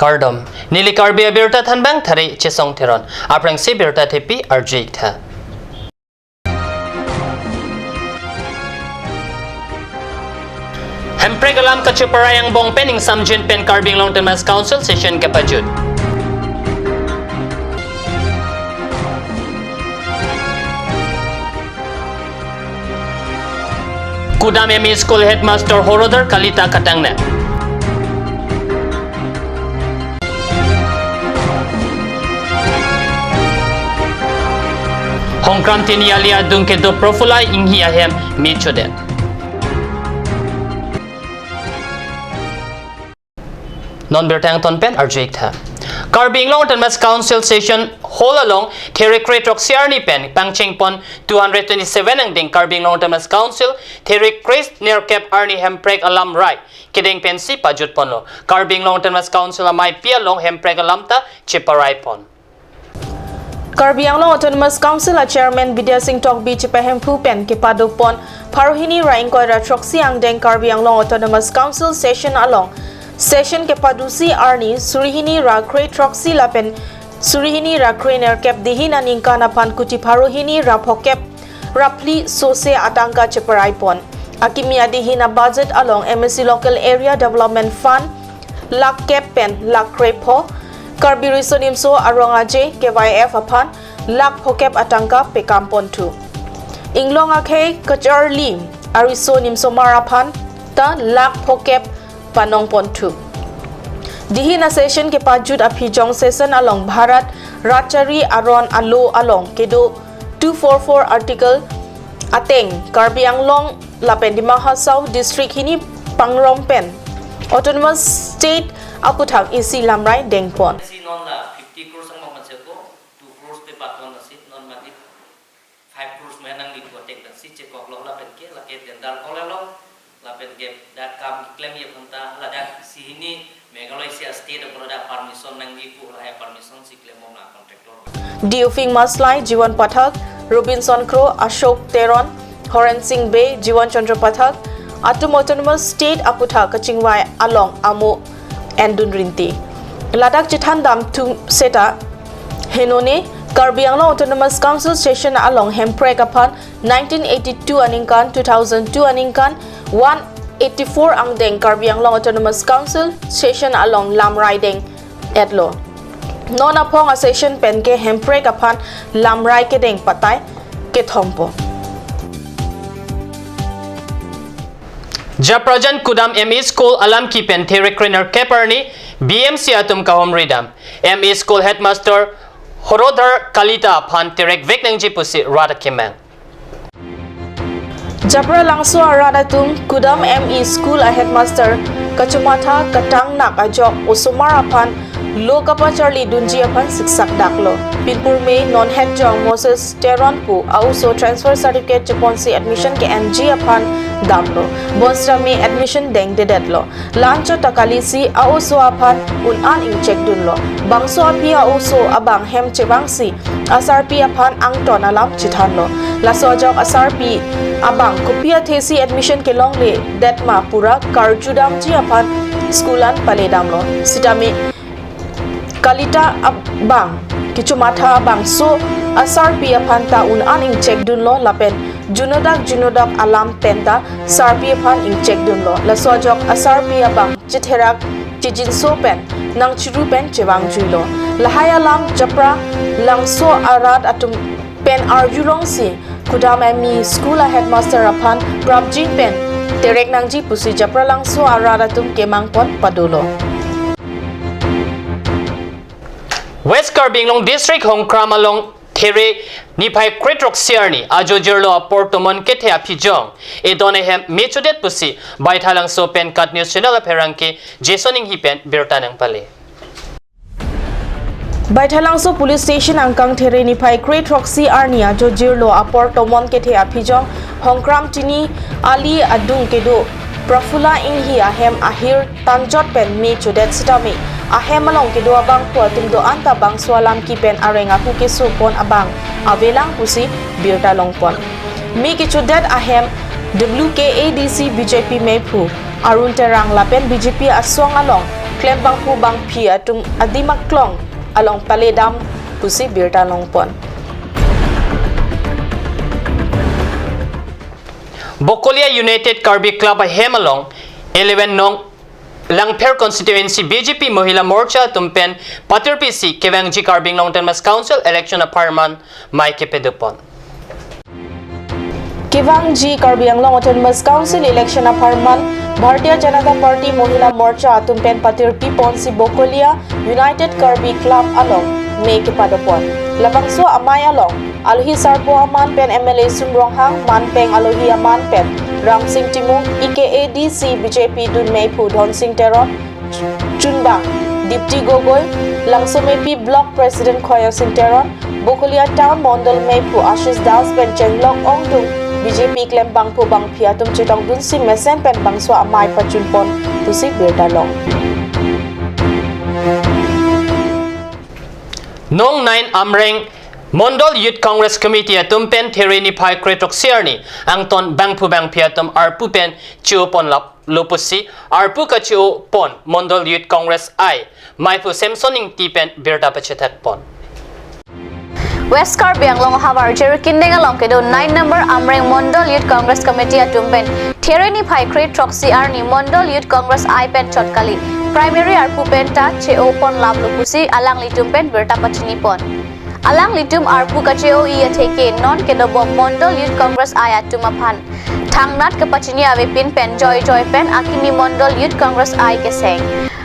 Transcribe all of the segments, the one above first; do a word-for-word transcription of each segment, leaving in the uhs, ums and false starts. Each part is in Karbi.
Kardom. Neli Karbi Abirta thanbang Thari Chesong Teron. Aphrangsi birta thepi arju-ik tha. Hemprek alam kacheparai angbong pen ingsamjin pen Karbi Anglong Autonomous Council session kepajut. Kudam M E School Headmaster Horodhar Kalita katangnak. Hongkram Tini ali adung kedo Prafulla Inghi ahem me chodet. Non birta angton pen arju-ik tha. Karbi Anglong Autonomous Council Session Hall along Therekre throksi arni pen pangcheng pon two hundred twenty-seven angdeng Karbi Anglong Autonomous Council Therekre nerkep arni Hemprek alamrai kedeng pensi pajut ponlo. Karbi Anglong Autonomous Council amaipi along Hemprek alam ta cheparai pon. Karbi Anglong Autonomous Council a Chairman Bidya Sing Tokbi chepahemphu pen kepado pon pharo hini ra ingkoi ra throksi angdeng Karbi Anglong Autonomous Council Session along session kepadusi arni suri hini ra kre throksi lapen suri hini ra kre nerkep dihin aningkan aphan kuti pharo hini ra phokep ra phli sose atangka cheparai pon. Akimi adihin a budget along M A C Local Area Development Fund lakh kep pen lakh kre pho, Karbi Riso Nimso Arong Aje K Y F aphan lakh phokep atangka pekam ponthu. Inglong akhei kacharli ariso nimsomar aphan ta lakh phokep panong ponthu. Dihin a session kepajut aphijong session along Bharat Rajchari aron alo along kedo two four four article ateng Karbi Anglong lapen Dima Hasao district hini pangrum pen Autonomous State aputhak isi lamrai dengpon. Si non la fifty crores angbong man seko, two crores pe paton nasi non mati five crores me nangli puatek dan si chekok lo lapen ke lake tender call lo lapen ke dak kam klem ye phanta ladak si hini Meghalaya si a state apot ladak permission nangli pu lahai permission si klem na contractor. Diofing Maslai, Jiwan Pathak, Robinson Kro, Ashok Teron, Horen Sing Bey, Jiwan Chandra Pathak atum Autonomous State aputhak kachingvai along amo endun rinti. Ladak chethan dam thu seta henone Karbi Anglong Autonomous Council Session along Hemprek aphan nineteen eighty-two aningkan, two thousand two aningkan, one eighty-four angdeng Karbi Anglong Autonomous Council Session along lamrai deng etlo. Non aphong a session pen ke Hemprek aphan lamrai kedeng patai kethompo. Japrajan Kudam M E School alamki pen Therekre nerkep arni B M C atum kahumri dam. M E School Headmaster Horodhar Kalita aphan terek vek nangji pusi rat akemang. Japralangso arat atum Kudam M E School a headmaster kachomatha katangnak ajok osomar aphan lo kapacharli dunji aphan siksak daklo. Pinpur me non hetjong Moses Teron pu a-oso transfer certificate cheponsi admission ke-enji aphan damlo. Bonsitame admission dengdedetlo. Lanchot ta kalisi a-oso aphan un-an ingchek dunlo. Bangso aphi a-oso abang hem chevangsi asarpi aphan angton alam chethanlo. Laso ajok asarpi abang kopi athesi admission kelongledet ma pura karjudamji aphan school an paledamlo. Sitame Kalita abang kechomatha bangso asarpi aphan ta un-an ingchek dunlo lapen junodak junodak alam pen ta sarpi aphan ingchek dunlo. Laso ajok asarpi abang chetherak chejinso pen nangchiru pen chevangjuilo. Lahai alam Japralangso arat atum pen arjulongsi Kudam M E School a headmaster aphan prapjin pen terek nangji pusi Japralangso arat atum kemangpon padolo. West Karbi Anglong District Hongkram along There niphai kre throksi arni ajo jirlo apor tomon kethe aphijong edon ahem me chodet pusi Baithalangso pen KAT News Channel apherangke Jason Inghi pen birta nangpale. Baithalangso Police Station angkang There niphai kre throksi arni ajo jirlo apor tomon kethe aphijong Hongkram Tini ali adung kedo Prafulla Inghi ahem ahir tanjot pen me chodet sitame ahem along kedo abangphu atum do-an ta bangso alamki pen areng ahu kesopon abang avelang pusi birta longpon. Me kechodet ahem W K A D C B J P meiphu Arun Terang lapen B J P asong along klembangphu bangphi atum adim aklong along paledam pusi birta longpon. Bokolia United Karbi Club ahem along eleven nong Langpher constituency B J P Mohila Morcha atum pen patirpi si kevangji Karbi Anglong Autonomous Council election apharman mei kepadopon. Kevangji Karbi Anglong Autonomous Council election apharman Bharatiya Janata Party Mohila Morcha atum pen patirpi ponsi Bokolia United Karbi Club along mei kepadopon. Labangso amei along alohi sarpo aman pen M L A Sum Ronghang, manpeng alohi aman pen Ramsing Timung, E K A D C B J P dun meiphu Dhonsing Teron, chunbang Dipti Gogoi, Langsomepi Block President Khoyosing Teron, Bokolia Town Mondol meiphu Ashish Das pen chenglok ongdung B J P klembangphu bangphi atum chetongdunsi mesen pen bangso amei pachunpon pusi birta long. Nong nine Amreng Mondol Youth Congress Committee atum pen There niphai kre throksi arni angton bangphu bangphi atum arpu pen che-o ponlaplo pusi arpu kache-o pon Mondol Youth Congress I meiphu Samson Ingti pen birta pachethakpon. West Karbi Anglong havar Jirikindeng along kedo nine number Amreng Mondol Youth Congress Committee atum pen There niphai kre throksi arni Mondol Youth Congress I pen chot kali primary arpu pen ta che-o ponlaplo pusi alanglitum pen birta pachinipon. Alanglitum arpu kache-o-i atheke non kedobom Mondol Youth Congress I atum aphan thangnat kapachini avepin pen joijoi pen akimi Mondol Youth Congress I keseng.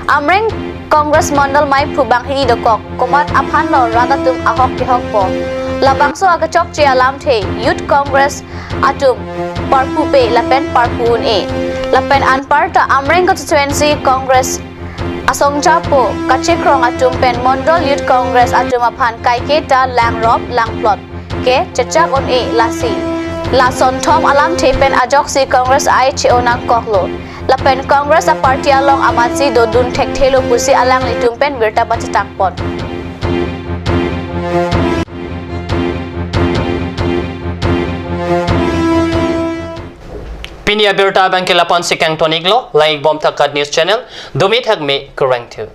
Amreng Congress Mondol meiphu bang hi dokok komat aphan lo rat atum ahok kehokpo. Labangso akachokche alamthe Youth Congress atum parpupe lapen parpu un-e. Lapen anparta Amreng Constituency Congress asongjapo kachekrong atum pen Mondol Youth Congress atum aphan kaiketa langrop langplot ke chechak un-e lasi. Lason thom alamthe pen ajoksi Congress I che-o nangkoklo. Lapen Congress aparty along amatsi dodun thekthelo pusi alanglitum pen birta pachetakpon. Pini abirta abangke lapu-ansi kangton-iklo, langdunbom Thakat News Channel, dome thakme, kurvangthu.